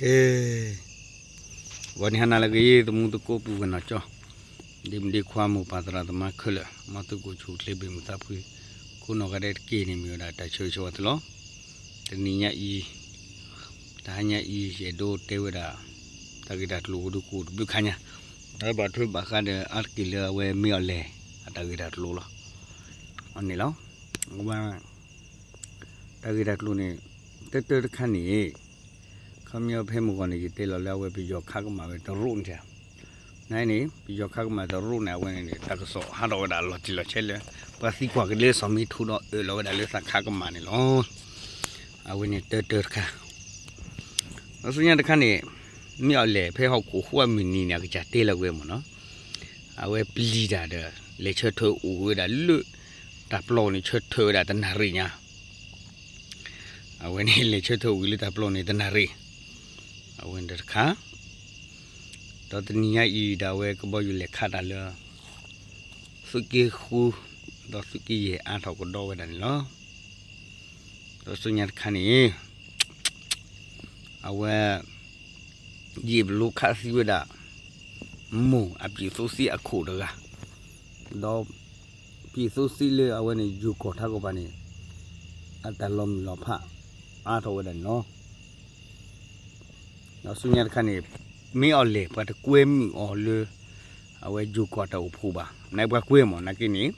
ကဲ, ဂီၤနံၤဟါနၤလၢအဂ့ၤ သမူသကိးပုၢ်ဝဲၢ်နီၢ်ကၠီ, ဒ့မုၣ်ဒ့ခွါ မိၢ်ပၢ်သရၣ်သမါခဲလၢာ်, မ်သုကအိၣ်ဆူၣ်အိၣ်ချ့ ဘၣ်မုာ်သးဖှံ, ကိးနီၢ်ဂၤဒဲးတက့ၢ်န့ၣ် မ့ၢ်ဝဲဒၣ်တၢ်ဆၢဂ့ၤဆၢဝါသုလီၤ. တနံၤညါအံၤ, တဟါညါအံၤ ယအဲၣ်ဒိးတဲဝဲဒၣ် တၢ်ဂ့ၢ်တၢ်ကျိၤအိၣ်ဒံး ကအိၣ်တဘျုးခါညါ, ဒီးဘၣ်ထွဲဘၣ်ဃးဒီး အါတက့ၢ်လၢအဝဲမ့ၢ်အီၤလဲၣ် အတၢ်ဂ့ၢ်တၢ်ကျိၤလီၤ. အန့ၣ်လီၤ. အဝဲ တၢ်ဂ့ၢ်တၢ်ကျိၤန့ၣ် တၢတၢတခါန့ၣ်, ခီပညီဖဲမုၢ်ဂီၤန့ၣ် ယတဲလီၤလၢအဝဲပယီၤခးကမၣ်ဝဲတရူးန့ၣ်, နန့ၣ် ပယီၤခးကမၣ်တရူးန့ၣ် အဝဲန့ၣ်န့ၣ် တၢ်ကစီၣ်ဟးထီၣ်ဝဲဒၣ်လီၤတံၢ်လီၤဆဲးလၢ ပှၤသံကွၢ်က့ၤလၢစီၤမ့ထိဒီးအၢၣ်လီၤဝဲဒၣ်လၢသးခးကမၣ်န့ၣ်လီၤ. အဝဲန့ၣ်တၢတၢတခါ, ဒီးဆူညါတခါန့ၣ် မ့ၢ်အီၤလဲၣ် ဖဲဟီၣ်ခိၣ်ဃိအမုၢ်နံၤန့ၣ် အကစၢ်တဲလီၤဝဲမ့ၢ်နီၤ, အဝဲပျံၤတၢ်ဒီး လဲၤဆၢထၢၣ်အိၣ်ဝဲဒၣ်လၢ တၢ်ပျီန့ၣ် ဆၢထၢၣ်ဝဲဒၣ်တနၣ်ရံၣ်ညါ အဝဲန့ၣ်လဲၤဆၢထၢၣ်ဝံၤလၢတၢ်ပျီန့ၣ်တနၣ်ရံၣ်, အဝဲန့ၣ်တခါ, ဒီးတနံၤညါအံၤဒၣ်ဝဲကဘီယူၤလဲၤခးတၢ်လၢ သုးက့ဃု, ဒီးသုးက့ယဲၢ်အါထီၣ်ကဒီးဝဲဒၣ်န့ၣ်လီၤ. ဒီးဆူညါတခါန့ၣ် အဝဲ ယံာ်ဘျိခးသံဝဲဒၣ် မိၢ်အပျံၤသိသံအခိၣ်တဂၤ, ဒီး ပျံၤသိသံလၢအဝဲန့ၣ် ယိၤကီၢ်ထးကီၢ်ပၤန့ၣ် အတၢ်လီၤမုၢ်လီၤဖးအါထီၣ်ဝဲဒၣ်န့ၣ်လီၤ. ဒီးဆူညါတခါန့ၣ် မ့ၢ်အီၤလဲၣ် ပှၤတကွဲမုာ်အီၤလၢ အဝဲယိၤကီၢ်တၢ်အိၣ်ဖှိၣ်ဘၣ်, နပှၤကွဲမ့ၢ်နာ်က့န့ၣ်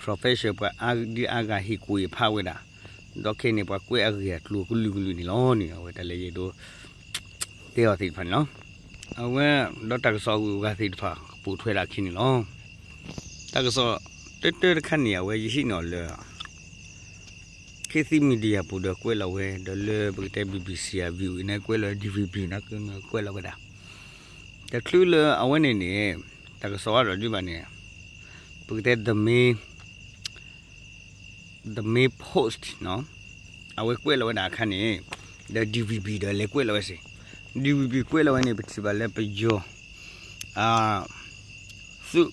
professor ပှၤအါဒံအါဂၤဟ့ၣ်ကူၣ်ဟ့ၣ်ဖးဝဲဒၣ်, ဒီးခဲအံၤန့ၣ် ပှၤကွဲအဂ့ၢ်အကျိၤကလုာ်ကလုာ်န့ၣ်လီၤန့ၣ် အဝဲတၢ်လၢယအဲၣ်ဒိး တဲအီၤသ့ၣ်တဖၣ်န့ၣ်လီၤ. အဝဲ ဒီးတၢ်ကစီၣ်အဂုၤအဂၤသ့ၣ်တဖၣ် ကပိာ်ထွဲဒၣ်အခံန့ၣ်လီၤ. တၢ်ကစီၣ်တၢတၢတခါန့ၣ် အဝဲယဟံးန့ၢ်အီၤလၢ ခေတ်သစ် media ပူၤဒီးကွဲးလီၤဝဲ ဒီးလၢပကတဲ BBC အ VOA န့ၣ် ကွဲးလီၤဝဲ DVB န့ၣ် ကွဲးလီၤဝဲဒၣ်. တချုးလၢအဝဲန့ၣ်န့ၣ် တၢ်ကစီၣ်အါထီၣ်ဒံးဘၣ်န့ၣ် ပကတဲ The Mail, The Mail Post န့ၣ် အဝဲကွဲးလီၤဝဲဒၣ်အခါန့ၣ် ဒီး DVB ဒီးလဲၤကွဲးလီၤဝဲစ့ၢ်, DVB ကွဲးလီၤဝဲန့ၣ် ပထံၣ်ဘၣ်လၢပယီၤ အ သုး,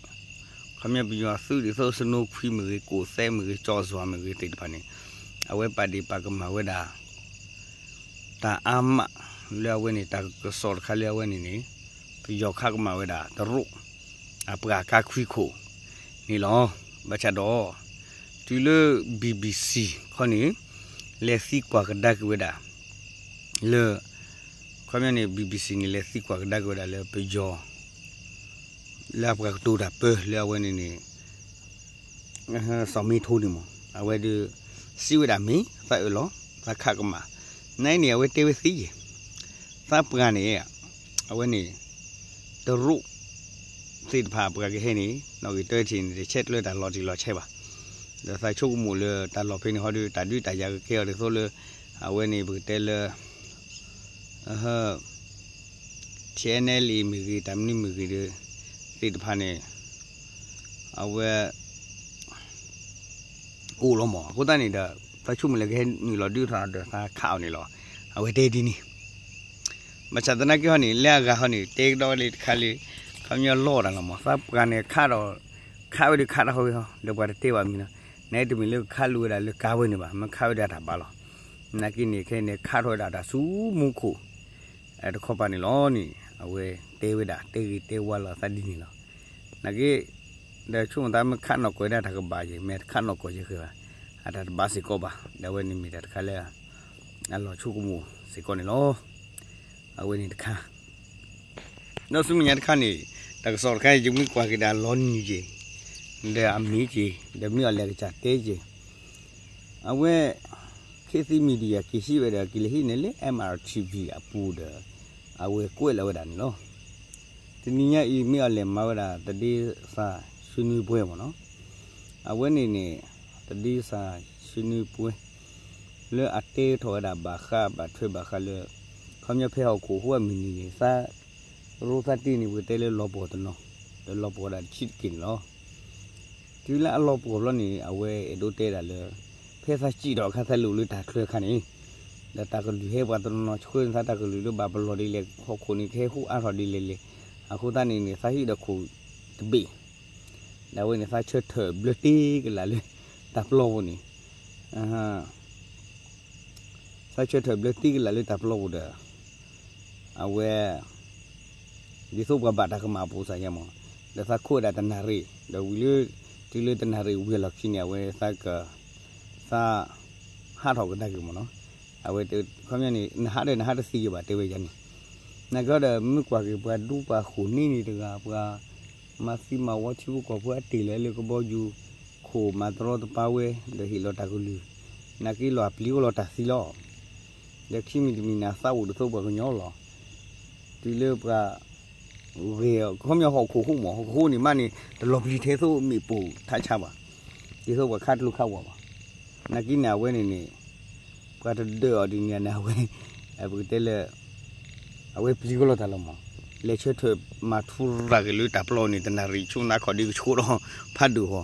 ခီပညီပယီၤသုးဒ်သိး စနိခွံမ့ၢ်ဂ့ၤ, ကိးသဲမ့ၢ်ဂ့ၤ, ကၠီၣ်စွၤမ့ၢ်ဂ့ၤသ့ၣ်တဖၣ်န့ၣ် အဝဲပာ်ဒ့ၣ်ပာ်ကမၣ်ဝဲဒၣ် တၢ်အါမး လၢအဝဲန့ၣ် တၢ်ကစီၣ်တခါလၢအဝဲန့ၣ်န့ၣ် ပယီၤခးကမၣ်ဝဲဒၣ်တရူး အပှၤကါခွံခိၣ်န့ၣ်လီၤ. ဘၣ်ဆၣ်ဒီး တုၤလၢ BBC ခီန့ၣ် လဲၤသံကွၢ်ကဒါက့ၤဝဲဒၣ် လၢ ခီပညီန့ၣ် BBC န့ၣ် လဲၤသံကွၢ်ကဒါက့ၤဝဲဒၣ်လၢပယီၤ လၢအပှၤကတိၤတၢ်ပၢလၢအဝဲန့ၣ်န့ၣ် စီၤမ့ထိန့ၣ်မ့ၢ် အဝဲဒၣ် စံးဝဲဒၣ်မ့ၢ် သးအၢၣ်လီၤ သးခးကမၣ်, နအံၤန့ၣ် အဝဲတဲဝဲသ့ယဲၢ် သးပှၤန့ၣ် အဝဲန့ၣ် တရူး သ့ၣ်တဖၣ်ပှၤကဟဲန့ၣ် နီၣ်ဂံၢ်တၢထံၣ်န့ၣ် တဆဲးကျၢတၢ်လီၤတံၢ်လီၤဆဲးဘၣ်. ဒီးသးဆိကမိၣ်လၢတၢ်လီၢ်ဖဲန့ၣ်ဟီဒီး တၢ်ဒုးတၢ်ယၤကကဲအီၤဒ်သိးလၢ အဝဲန့ၣ်ပကတဲလၢ TNLA မ့ၢ်ဂ့ၤ တၢ်မနုၤမ့ၢ်ဂ့ၤဒီး သ့ၣ်တဖၣ်န့ၣ် အဝဲ အိၣ်လီၤမး. အဃိသတးန့ၣ်ဒီး သးဆိကမိၣ်လၢကဟဲနုာ်လီၤဒုးထီၣ်ဒီးသးခးအီၤန့ၣ်လီၤ. အဝဲတဲဒ်န့ၣ် ဘၣ်ဆၣ်သနာ်က့ဟီန့ၣ် လၢအဂၤဟီန့ၣ် တဲကဒီးလၢတခါလၢ ခီပညီလီတၢ်လီၤမး သးပှၤန့ၣ်ခးဒီး ခးဝဲဒီးခးတၢ်ဟီဂ့ၤဟီ ဒီးပှၤတတဲဘၣ်မံၤနီၤ နတမ့ၢ်လၢခးလိာ်ဝဲဒၣ်လၢကါဝဲန့ၣ်ဘၣ် မ့ၢ်ခးဝဲဒၣ်တၢ်ဘါလီၤ. နာ်က့န့ၣ် ခဲအံၤန့ၣ် ခးထီၣ်ဝဲဒၣ်တၢ်ဆူမူခိၣ် တခီပၤန့ၣ်လီၤန့ၣ် အဝဲတဲဝဲဒၣ် တဲဂ့ၤတဲဝါလီၤအသးဒ်န့ၣ်လီၤ. နာ်က့ ဒီးဆိကမိၣ်သးမ့ၢ်ခးနီၢ်ကီၢ်ဒၣ်တၢ်ကဘၣ်ယဲၢ် မ့ၢ်တခးနီၢ်ကီၢ်ယဲၢ်ဃဲဘၣ် အတၢ်တဘါစ့ၢ်ကီးဘၣ် ဒီးအဝဲန့ၣ်မ့ၢ်တၢ်တခါလၢ အလီၤဆိကမိၣ်စ့ၢ်ကီးန့ၣ်လီၤ. အဝဲန့ၣ်တခါ ဒီးဆူမဲာ်ညါတခါန့ၣ် တၢ်ကစီၣ်တခါ ယမ့ၢ်ကွၢ်က့ၤဒီးအလီၤနံၤက့ၤ ဒီးအမံၤက့ၤ ဒီးမ့ၢ်အီၤလဲၣ်ကစၢ်တဲက့ၤ အဝဲ ခေတ်သစ် media က့ၤဟံးဝဲဒီးက့ၤလၢဟံးန့ၢ်လၢ MRTV အပူၤဒီး အဝဲကွဲးလီၤဝဲဒၣ်န့ၣ်လီၤ. တနံၤညါအံၤ မ့ၢ်အီၤလဲၣ်မၤဝဲဒၣ် သတင်းစာရှင်းလင်းပွဲ မ့ၢ်နီၤ အဝဲန့ၣ်န့ၣ် သတင်းစာရှင်းလင်းပွဲ လၢအတဲထီၣ်ဝဲဒၣ်ဘၣ်ဃးဘၣ်ထွဲဘၣ်ဃးလၢ ခီပညီဖဲဟီၣ်ခိၣ်ဟိအမုၢ်နံၤန့ၣ် သး ရိသးတ့ၢ်န့ၣ် ပကတဲလၢလီၤပှီၢ်တနီၤ ဒီးလီၤပှီၢ်ဒၣ်တဆံးတက့ၢ်န့ၣ်လီၤ. တုၤလၢအလီၤပှီၢ်ဘျီန့ၣ် အဝဲအဲၣ်ဒိးတဲဒၣ်လၢ ဖဲသးစံၣ်ထီၣ်အခါ သးလိၣ်လၢတၢ်ချၢအခါန့ၣ် ဒီးတၢ်ကလုၢ်ဟဲပှၤတနီၤနီၤဆှၢန့ၢ်သး တၢ်ကလုၢ်လၢဘၣ်ပလီၢ်ဒ်လဲၣ် ဟီၣ်ခိၣ်န့ၣ်ကဟဲဟူးအါထီၣ်ဒ်လဲၣ်လဲၣ် အဃိသတးန့ၣ်န့ၣ် သးဟံးဒီးခိၣ်တဘ့ၣ် ဒီးအဝဲန့ၣ် သးဆၢထၢၣ်ဘျၢတ့ကလးလၢတၢ်ပျီပူၤန့ၣ် သးဆၢထၢၣ်ဘျၢတ့ကလးလၢတၢ်ပျီပူၤဒီး အဝဲ ဒ်သိးပှၤဘၣ်တၢ်ကမၣ်အပူၤစ့ၢ်ကီးမး, ဒီးသးခိၣ်ဝဲဒၣ်တနၣ်ရံၣ်, ဒီးဝံၤလၢ တုၤလၢတနၣ်ရံၣ်ဝံၤအလီၢ်ခံန့ၣ် အဝဲသးက သးဟးထီၣ်ကဒါက့ၤမးနီၤ. အဝဲ ခီပညီန့ၣ် နဟးဒီးနဟးတသံက့ၤဘၣ် တဲဝဲယၤန့ၣ်. နာ်က့ဒီး မ့ၢ်ကွၢ်က့ၤပှၤဒူပှၤဃိာ်န့ၢ်န့ၣ်တဂၤ ပှၤမၤသံမၤဝီထံဖိကီၢ်ဖိအတ့ၢ်လီၤလၢကဘီယူၤခိၣ် မၤတရီတပါဝဲ ဒီးဟ့ၣ်လီၤတၢ်ကလုၢ်, နာ်က့လီၤအပျံၤအိၣ်လီၤတၢ်သံလီၤ. ဒီးခံမံၤတမံၤန့ၣ် အသးအိၣ်ဒ်သိးပှၤကညီလီၤ. တုၤလၢပှၤ ဂ့ၤ ခီပညီဟီၣ်ခိၣ်ဟူးမး ဟီၣ်ခိၣ်ဟူးန့ၣ်မးန့ၣ် တလီၤပျံၤထဲသိးမ့ၣ်ပိၢ်ထးဆါဘၣ်, ဒ်သိးပှၤခးတလိခးဝးဘၣ်. နာ်က့န့ၣ် အဝဲန့ၣ်န့ၣ် ပှၤတဒၢးအီၤဒ်န့ၣ်န့ၣ် အဝဲ ပကတဲလၢ အဝဲပျံၤကလီၤတၢ်လီၤမး, လဲၤဆၢထၢၣ်မၤထူရၤက့ၤလၢတၢ်ပျီန့ၣ် တနၣ်ရံၣ် ဆိနါခီၣ်ဒ့ကဆိဒီး ဖးဒိၣ်ဃီ,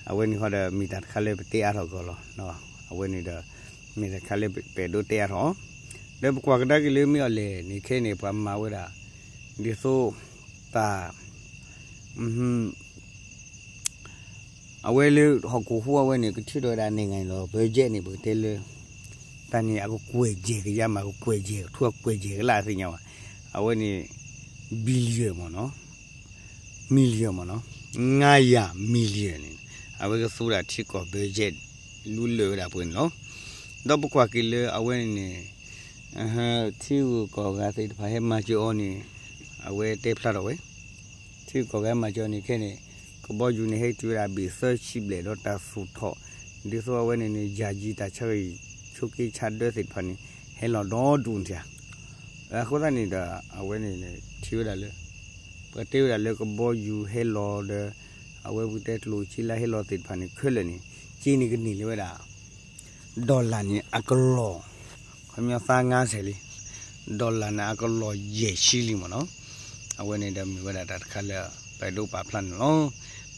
အဝဲန့ၣ်ဃီဒီး မ့ၢ်တၢ်တခါလၢပတဲအါထီၣ်ကီးလီၤ. အဝဲန့ၣ်ဒီး မ့ၢ်တၢ်တခါလၢပအဲၣ်ဒိးတဲအါထီၣ်, ဒီးပကွၢ်ကဒါက့ၤလၢမ့ၢ်အီၤလဲၣ်န့ၣ် ခဲအံၤန့ၣ် ပှၤမၤဝဲဒၣ် ဒ်သိး တၢ် အဝဲလၢဟီၣ်ခိၣ်ဟူးအဝဲန့ၣ် ကထုးထီၣ်ဝဲဒၣ် နိုင်ငံတော် budget န့ၣ် ပကတဲလၢ တၢ်န့ၣ် အကကွဲၢ်ယဲၢ်ကယၤမး ကကွဲၢ်ယဲၢ် ကထူအကွဲၢ်ယဲၢ်ကလၢအသ့ၣ်ညါဘၣ်. အဝဲန့ၣ် billion မးနီၤ, million မးနီၤ, ငါးရာ million န့ၣ် အဝဲကသူဝဲဒၣ်ထံကီၢ် budget လူလၢာ်ဝဲဒၣ်ပှဲၤန့ၣ်လီၤ. ဒီးပကွၢ်က့ၤလၢအဝဲန့ၣ်န့ၣ် ထံဂုၤကီၢ်ဂၤသ့ၣ်တဖၣ်ဟဲမၤစၢၤအီၤန့ၣ် အဝဲတဲဖျါထီၣ်ဝဲ ထံဂုၤကီၢ်ဂၤမၤစၢၤအီၤန့ၣ်ခဲန့ၣ် ကဘီယူၤန့ၣ်ဟဲတုၤဝဲဒၣ်ဘ့ၣ်သၢဆံဘျဲၣ်ဒီးတၢ်သူၣ်ထီၣ် ဒ်သိးအဝဲန့ၣ်န့ၣ် ယၤယံၤတၢ်ဆါဂံၢ် ဆိးက့ဆါဒၢသ့ၣ်တဖၣ်န့ၣ် ဟဲလီၤဒီဒူၣ်န့ၣ်ဧါ. အဃိသတးန့ၣ်ဒီး အဝဲန့ၣ်န့ၣ် ထံၣ်ဝဲဒၣ်လၢ ပှၤတဲဝဲဒၣ်လၢကဘီယူၤဟဲလီၤဒီး အဝဲပကတဲကျိၣ်စ့လါဟဲလီၤသ့ၣ်တဖၣ်န့ၣ် ခဲလၢာ်န့ၣ် က့န့ၣ်ကန့ၢ်လၢဝဲဒၣ် dollar န့ၣ် အကလီၢ် ခီပညီသးငါးဆယ်လံ, dollar န့ၣ် အကလီၢ်ယဲၢ်ဆံလံမ့ၢ်နီၤ. အဝဲန့ၣ်ဒီးမ့ၢ်ဝဲဒၣ်တၢ်တခါလၢ ပအဲၣ်ဒိးပာ်ဖျါန့ၣ်လီ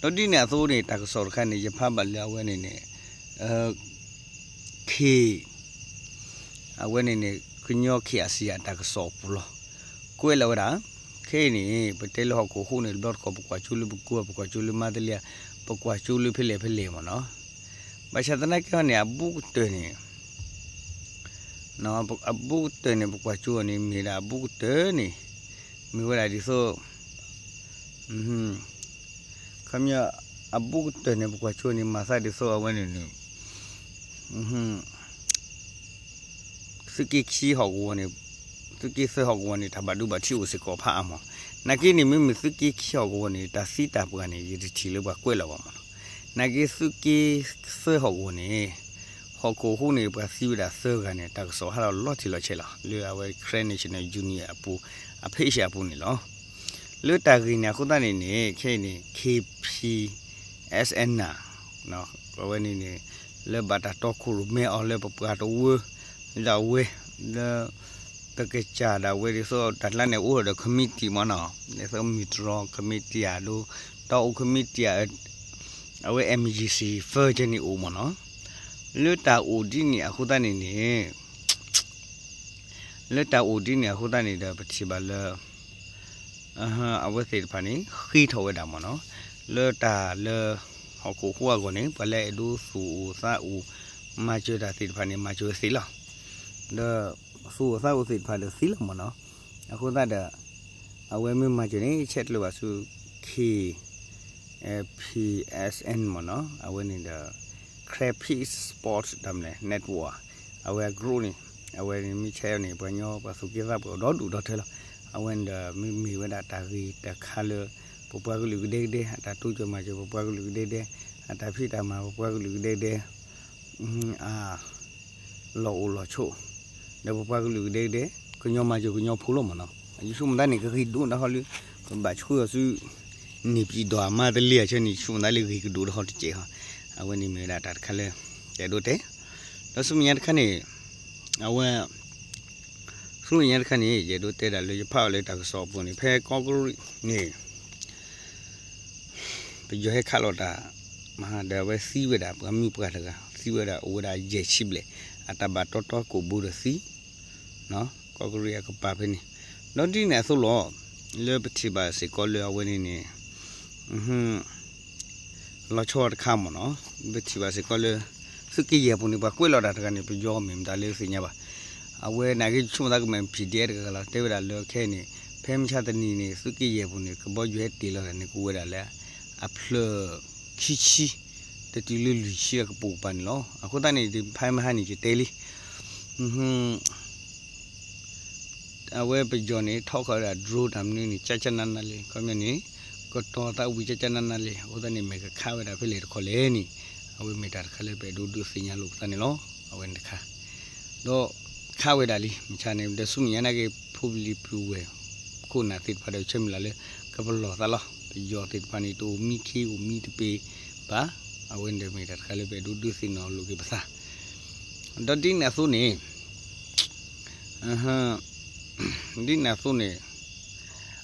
ၤ. ဒီးဒ်န့ၣ်အသိးန့ၣ် တၢ်ကစီၣ်တခါန့ၣ် ယဖးဘၣ်လၢအဝဲန့ၣ်န့ၣ် ခ့ အဝဲန့ၣ်န့ၣ် ကညီ ခ့အစံးယၤ တၢ်ကစီၣ်အပူၤလီၤ. ကွဲးလီၤဝဲဒၣ် ခဲအံၤန့ၣ် ပတဲလၢဟီၣ်ခိၣ်ဟူးန့ၣ် တဘျီတခီၣ် ပကွၢ်ကၠိလၢပကိး ပကွၢ်ကၠိလၢမါတလ့ ပကွၢ်ကၠိလၢဖဲလဲၣ်ဖဲလဲၣ်မ့ၢ်နီၤ. ဘၣ်ဆၣ်သနာ်က့ဟီန့ၣ် အဘူးကတၢၢ်န့ၣ် အဘူးကတၢၢ်န့ၣ် ပကွၢ်ကၠိအီၤန့ၣ် မ့ၢ်ဒၣ်အဘူးကတၢၢ်န့ၣ် မ့ၢ်ဝဲဒၣ်ဒ်သိး ခီပညီ အဘူးကတၢၢ်န့ၣ် ပကွၢ်ကၠိန့ၣ် မၤသးဒ်သိးအဝဲန့ၣ်န့ၣ် သုးက့ခံဟီၣ်ကဝီၤန့ၣ် သုးက့သၢဟီၣ်ကဝီၤန့ၣ် တၢ်ဘၣ်ဒိဘၣ်ထံးအိၣ်စ့ၢ်ကီးဖးအါမး. နာ်က့န့ၣ် မ့မ့ၢ်သုးက့ခံဟီၣ်ကဝီၤန့ၣ် တၢ်သံတၢ်ပှၢ်န့ၣ် ယတထံၣ်လၢပှၤကွဲးလီၤဘၣ်မးနီၤ. နာ်က့သုးက့သၢဟီၣ်ကဝီၤန့ၣ် ဟီၣ်ခိၣ်ဟူးန့ၣ် ပှၤသံဝဲဒၣ်သၢဂၤန့ၣ် တၢ်ကစီၣ်ဟးထီၣ်လီၤတံၢ်လီၤဆဲးလီၤ လၢအဝဲ Karen National Union အပူၤ အ page အပူၤန့ၣ်လီၤ. လၢတၢ်ဂ့ၢ်န့ၣ်အဃိသတးန့ၣ်န့ၣ် ခဲအံၤန့ၣ် ခ့ ပီၣ် အဝဲန့ၣ်န့ၣ် လၢဘၣ်တၢ်တီခိၣ်ရိၣ်မဲအီၤလၢပပှၤတဝၢ ဒၣ်ဝဲ လၢ ပကစၢ်ဒၣ်ဝဲဒ်သိးတၢ်ကျါန့ၣ် အိၣ်ဒီး committee မ့ၢ်နီၤ, ဒ်သိးမုၢ်တြီ committee ဧါ ဒိ တီအူ committee ဧါ အဝဲ M G C ဖၢကဲန့ၣ်အိၣ်မ့ၢ်နီၤ. လၢတၢ်အိၣ်ဒ်န့ၣ်အဃိသတးန့ၣ်န့ၣ် လၢတၢ်အိၣ်ဒ်န့ၣ်အဃိသတးန့ၣ်ဒီး ပထံၣ်ဘၣ်လၢ အဝဲသ့ၣ်တဖၣ်န့ၣ် ဃ့ထီၣ်ဝဲဒၣ်မ့ၢ်နီၤ, လၢတၢ်လၢ ဟီၣ်ခိၣ်ဟူးအဂီၢ်န့ၣ် ပှၤလၢအဲၣ်ဒိးသူၣ်အိၣ်သးအိၣ် မၤစၢၤတၢ်သ့ၣ်တဖၣ်န့ၣ် မၤစၢၤသ့လီၤ. ဒီးသူၣ်အိၣ်သးအိၣ်သ့ၣ်တဖၣ်ဒီးသ့လီၤမ့ၢ်နီၤ. အဃိသတးဒီး အဝဲမ့ၢ်မၤစၢၤန့ၣ် ဆဲးကျၢဘၣ်ဆူ ခ့ P S N မ့ၢ်နီၤ, အဝဲန့ၣ်ဒီး Karen Peace Support တၢ်မလဲၣ် Network အဝဲအ group န့ၣ် အဝဲန့ၣ်မ့ၢ်ဆဲးန့ၣ် ပှၤကညီပှၤသူၣ်က့သးပှၢ်အိၣ်ဒီဒူၣ်ဒီထၢလီၤ. အဝဲန့ၣ်ဒီးမ့ၢ်မ့ၢ်ဝဲဒၣ်တၢ်ဂ့ၢ်တခါလၢ ပပှၤကလုာ်ကဒဲကဒဲ အတၢ်တိစၢၤမၤစၢၤပပှၤကလုာ်ကဒဲကဒဲ အတၢ်ဖံးတၢ်မၤပပှၤကလုာ်ကဒဲကဒဲ အ လီၢ်အိၣ်လီၢ်ဆိး ဒီးပပှၤကလုာ်ကဒဲကဒဲ ကညီမၤစၢၤကညီဖိလီၤမ့ၢ်နီၤ. ယဆိကမိၣ်တၢ်န့ၣ် ကဂ့ၤဒိၣ်ဒၣ်ဟီလၢ ပဘၣ်ဆှၢအီၤဆူ န့ၣ်ပံၤဒိၣ်အမါတလ့အဆၢန့ၣ် ယဆိကမိၣ်တၢ်လၢဂ့ၤကဒိၣ်ဒၣ်ဟီတစဲးဟီ. အဝဲန့ၣ်မ့ၢ်ဝဲဒၣ်တၢ်တခါလၢ ယအဲၣ်ဒိးတဲ ဒီးဆူမဲာ်ညါတခါန့ၣ် အဝဲ ဆူမဲာ်ညါတခါန့ၣ် ယအဲၣ်ဒိးတဲဒၣ်လၢယဖးအီၤလၢတၢ်ကစီၣ်အပူၤန့ၣ် ဖဲကီၢ်ကရံၣ်န့ၣ် ပယီၤဟဲခးလီၤတၢ် မဟါဒီးအဝဲသံဝဲဒၣ် ပှၤမုၣ်ပှၢ်တဂၤ သံဝဲဒၣ်အိၣ်ဝဲဒၣ်ယဲၢ်ဆံဘျဲၣ် အတၢ်ဘၣ်တီတီကိၣ်ဘိဒီးသံ ကီၢ်ကရံၣ်အကပၤဖဲန့ၣ် ဒီးဒ်န့ၣ်အသိးလီၤ လၢပထံၣ်ဘၣ်စ့ၢ်ကီးလၢအဝဲန့ၣ်န့ၣ် လီၤဆီတခါမ့ၢ်နီၤ ပထံၣ်ဘၣ်စ့ၢ်ကီးလၢ သုးက့ယဲၢ်ပူၤန့ၣ် ပှၤကွဲးလီၤတၢ်တဂၤန့ၣ် ပယီၤမ့ၢ်မတၤလၢသ့ၣ်ညါဘၣ်. အဝဲန့ၣ်က့ ဆိကမိၣ်သးကမ့ၢ် P D F တဂၤလီၤ တဲဝဲဒၣ်လၢခဲအံၤန့ၣ် ဖဲမုၢ်ဆါတနံၤန့ၣ် သုးက့ယဲၢ်ပူၤန့ၣ် ကဘီယူၤဟဲတ့ၢ်လီၤန့ၣ် ကဝဲဒၣ်လၢ အဖျၢၣ်ခံဆံ တတုၤလၢလွံၢ်ဆံအကပိာ်ကပၤန့ၣ်လီၤ. အဃိသတးန့ၣ် ဖဲမဟါန့ၣ် ယတဲလံ အဝဲပယီၤန့ၣ် ထီၣ်ဃာ်ဝဲဒၣ် drone တၢ်မနုၤန့ၣ် ကၠၢ်ကၠၢ်နးနးလံ ခီပညီန့ၣ် ကတီၤသးဝံၤကၠၢ်ကၠၢ်နးနးလံ အဃိသတးန့ၣ် မ့ၢ်ကခးဝဲဒၣ်ဖဲလဲၣ်တခီလဲၣ်န့ၣ် အဝဲမ့ၢ်တၢ်တခါလၢပအဲၣ်ဒိးဒုးသ့ၣ်ညါလိာ်ပသးန့ၣ်လီၤ. အဝဲန့ၣ်တခါ ဒီးခးဝဲဒၣ်လံ မုၢ်ဆါန့ၣ် ဒီးဆူမဲာ်ညါနာ်က့ ဖိပလံၤပုၢ်ဝဲၢ်ခိၣ်နၢ်သ့ၣ်တဖၣ်ဒီးဆၢမုၢ်လၢ်လၢ ကပလီၢ်သးလီၤ. ပယီၤသ့ၣ်တဖၣ်န့ၣ် တအိၣ်မံခ့အိၣ်မံတပ့ၤဘၣ် အဝဲန့ၣ်ဒီးမ့ၢ်တၢ်တခါလၢပအဲၣ်ဒိးဒုးသ့ၣ်နီၣ်လိာ်က့ၤပသး ဒီးဒ်န့ၣ်အသိးန့ၣ် ဒ်န့ၣ်အသိးန့ၣ်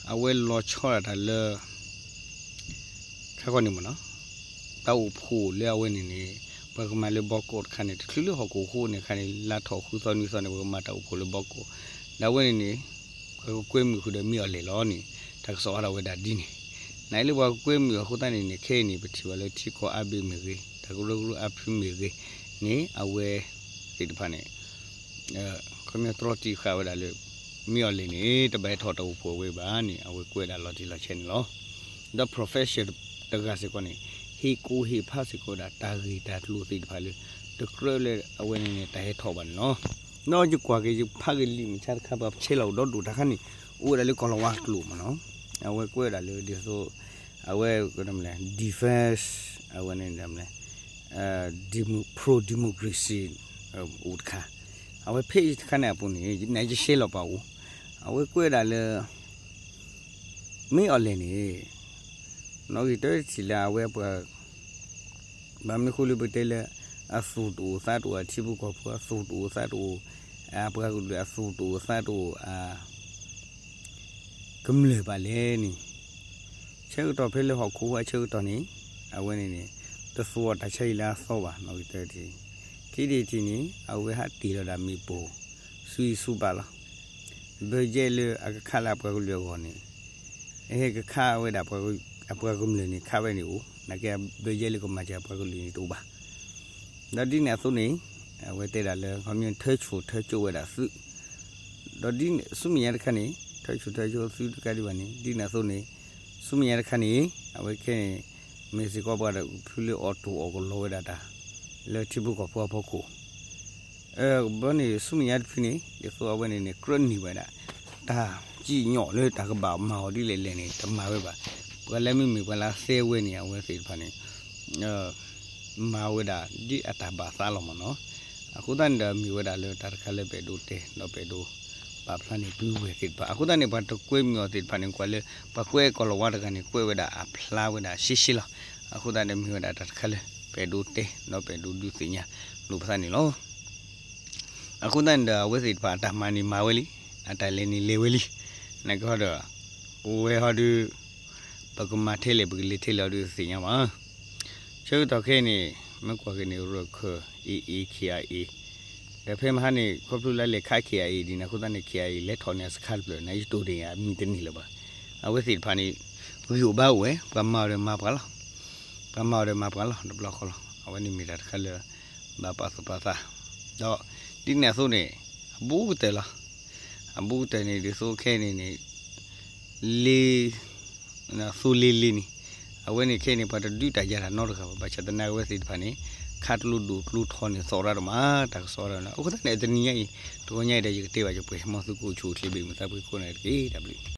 အဝဲလီၤဆီဒၣ်တၢ်လၢ ခါခီန့ၣ်မ့ၢ်နီၤ တၢ်အိၣ်ဖှိၣ်လၢအဝဲန့ၣ်န့ၣ် ပှၤကမၤလၢဘီကီၢ်တခါန့ၣ် တချုးလၢဟီၣ်ခိၣ်ဟိန့ၣ်ခါန့ၣ် လါထီၣ်ဃုသီနွံသီန့ၣ် ပှၤကမၤတၢ်အိၣ်ဖှိၣ်လၢဘီကီၢ် ဒီးအဝဲန့ၣ်န့ၣ် ပှၤကကွဲမုာ်ဃုာ်ဒီးမ့ၢ်အီၤလဲၣ်လီၤန့ၣ် တၢ်ကစီၣ်အါထီၣ်ဝဲဒၣ်ဒ်န့ၣ် နလၢပှၤကကွဲမုာ်အဃိသတးန့ၣ်န့ၣ် ခဲအံၤန့ၣ် ပထံၣ်ဘၣ်လၢထံကီၢ်အါဘ့ၣ်မ့ၢ်ဂ့ၤ တၢ်ကရၢကရိအါဖုမ့ၢ်ဂ့ၤန့ၣ် အဝဲသ့ၣ်တဖၣ်န့ၣ် ခီပညီတြီတံာ်ဃာ်ဝဲဒၣ်လၢ မ့ၢ်အီၤလဲၣ်န့ၣ် တဘၣ်ဟဲထီၣ်တၢ်အိၣ်ဖှိၣ်ဝဲဘၣ်န့ၣ် အဝဲကွဲးဒၣ်လီၤတံၢ်လီၤဆဲးန့ၣ်လီၤ. ဒီး professor တဂၤစ့ၢ်ကီးန့ၣ် ဟ့ၣ်ကူၣ်ဟ့ၣ်ဖးစ့ၢ်ကီးဝဲဒၣ် တၢ်ဂ့ၢ်တၢ်ကျိၤသ့ၣ်တဖၣ်လၢ တကြၢးလၢအဝဲန့ၣ်န့ၣ် တၢ်ဟဲထီၣ်ဘၣ်န့ၣ်လီၤ. ဒီးယကွၢ်က့ၤယဖးက့ၤလံာ်မုၢ်ဆါတခါ ပှၤဆဲးလီၤအိၣ်ဒီဒူၣ်တၢ်ခါန့ၣ် အိၣ်ဝဲဒၣ်လၢကီၢ်လီၤဝါကျိာ်မ့ၢ်နီၤ အဝဲကွဲးဝဲဒၣ်လၢဒ်သိး အဝဲ defense အဝဲန့ၣ် pro democracy အိၣ်တခါ အဝဲဖဲအံၤတခါန့ၣ်အပူၤန့ၣ် နယရှဲလီၤပာ်အိၣ် အဝဲကွဲးဒၣ်လၢ မ့ၢ်အီၤလဲၣ်န့ၣ် နီၣ်ဂံၢ်တၢတထံၣ်လၢအဝဲပှၤ ဘၣ်မနုၤဃိလၢပတဲလၢ အသူၣ်တအိၣ်သးတအိၣ် အထံဖိကီၢ်ဖိအသူၣ်တအိၣ်သးတအိၣ် အပှၤကလုာ်အသူၣ်တအိၣ်သးတအိၣ် အ ကမျၢၢ်ဘၣ်လဲၣ်န့ၣ် ဆၢကတီၢ်ဖဲလၢဟီၣ်ခိၣ်အဆၢကတီၢ်န့ၣ် အဝဲန့ၣ်န့ၣ် တသူအီၤတၢ်ဆါဟံၣ်လၢအသီဘၣ် နီၣ်ဂံၢ်တၢတထံၣ် ခံထံၣ်တထံၣ်န့ၣ် အဝဲဟးတ့ၢ်လီၤဒၣ်မ့ၣ်ပိၢ် ဆူဟံၣ်ဆူဘးလီၤ. ဘၢယဲၢ်လၢအကခးလၢအပှၤကလုာ်အဂီၢ်န့ၣ် အဟဲကခးဝဲဒၣ် အပှၤကမျၢၢ်န့ၣ် ခးဝဲန့ၣ်အိၣ် နာ်က့ဘၢယဲၢ်လၢကမၤစၢၤအပှၤကလုာ်န့ၣ်တအိၣ်ဘၣ် ဒီးဒ်န့ၣ်အသိးန့ၣ် အဝဲတဲဒၣ်လၢ ခီပညီထၢဆိၣ်ထၢကၠိဝဲဒၣ်သုး ဒီးဒ်ဆူမဲာ်ညါတခါန့ၣ် ထၢဆိၣ်ထၢကၠိသုးတကးဒံးဘၣ်န့ၣ် ဒ်န့ၣ်အသိးန့ၣ် ဆူမဲာ်ညါတခါန့ၣ် အဝဲခဲအံၤန့ၣ် မ့ၢ်စ့ၢ်ကီးပှၤတဖုလၢအိၣ်တိၢ်အီၣ်ကလီဝဲဒၣ်တၢ် လၢထံဖိကီၢ်ဖိအဖီခိၣ် ဘၣ်န့ၣ် ဆူမဲာ်ညါတဖုန့ၣ် ဒ်သိးအဝဲန့ၣ်န့ၣ် ကြၢးန့ၢ်ဝဲဒၣ် တၢ်စံၣ်ညီၣ်လၢတၢ်ကဘၣ်မၤအီၤဒ်လဲၣ်လဲၣ်န့ၣ် တမၤဝဲဘၣ်. ပှၤလၢမ့မ့ၢ်ပှၤလၢအသဲဝဲန့ၣ် အဝဲသ့ၣ်တဖၣ်န့ၣ် မၤဝဲဒၣ်ဒ်အတၢ်ဘၣ်သးလီၤမ့ၢ်နီၤ. အဃိသတးန့ၣ်ဒီး မ့ၢ်ဝဲဒၣ်လၢတၢ်တခါလၢပအဲၣ်ဒိးတဲ ဒီးပအဲၣ်ဒိးပာ်ဖျါန့ၢ်ပုၢ်ဝဲၢ်သ့ၣ်တဖၣ်. အဃိသတးန့ၣ် ပှၤတကွဲမုာ်အီၤသ့ၣ်တဖၣ်န့ၣ် ကွၢ်လၢ ပှၤကွဲးကီၢ်လီၤဝါတဂၤန့ၣ် ကွဲးဝဲဒၣ်အဖျါဝဲဒၣ်ရှဲရှဲလီၤ. အဃိသတးန့ၣ် မ့ၢ်ဝဲဒၣ်တၢ်တခါလၢ ပအဲၣ်ဒိးတဲ ဒီးပအဲၣ်ဒိးဒုးသ့ၣ်ညါလိာ်ပသးန့ၣ်လီၤ. အဃိသတးန့ၣ်ဒီး အဝဲသ့ၣ်တဖၣ်အတၢ်မၤန့ၣ်မၤဝဲလံ, အတၢ်လဲၤန့ၣ်လဲၤဝဲလံ. နာ်က့ဟီဒီး ပဝဲဟီဒီး ပကမၤထဲလဲၣ် ပကလဲၤထဲလဲၣ်ဟီဒီးသ့ၣ်ညါဘၣ်. ဆၢကတီၢ်ခဲအံၤန့ၣ် မ့ၢ်ကွၢ်က့ၤန့ၣ် ရခၢၣ် AA, KIA ဒီးဖဲမဟါန့ၣ် ခီဖျိလၢလဲၤခး KIA ဒ်န့ၣ်အဃိသတးန့ၣ် KIA လဲၤထီၣ်န့ၢ်အစခါတဖျၢၣ်န့ၣ် ယတိၢ်ဒ်အံၤ အမံၤတန့ၢ်လၢၤဘၣ်. အဝဲသ့ၣ်တဖၣ်န့ၣ် ဂံၢ်အိၣ်ဘါအိၣ်ဝဲ ပှၤမၤအီၤဒီးမၤပှၤလီၤ. ပှၤမၤအီၤဒီးမၤပှၤလီၤ တဘျီဃီလီၤ. အဝဲန့ၣ်မ့ၢ်တၢ်တခါလၢ ဘၣ်ပာ်သူၣ်ပာ်သး ဒီး ဒ်န့ၣ်အသိးန့ၣ် အဘူးကတၢၢ်လီၤ. အဘူးကတၢၢ်န့ၣ် ဒ်သိးခဲအံၤန့ၣ်န့ၣ် လ့ သိလ့လ့န့ၣ် အဝဲန့ၣ်ခဲအံၤန့ၣ် ပှၤတဒုးတၢ်ယၤတၢ်နီတဂၤဘၣ်. ဘၣ်ဆၣ်သနာ်က့အဝဲသ့ၣ်တဖၣ်န့ၣ် ခးကျိဒိၣ်ကျိထီန့ၣ် သီၣ်ရၣ်တမး တၢ်ကစီၣ်ရၣ်န့ၣ် အဃိသတးန့ၣ် တနံၤညါအံၤ တဂီၤညါအံၤဒီး ယကတဲဘၣ်ယပှဲၤ မ်သုကအိၣ်ဆူၣ်အိၣ်ချ့ ဘၣ်မုာ်သးဖှံခိၣ်နၢ်တက့ၢ်. တၢ်ဘျုး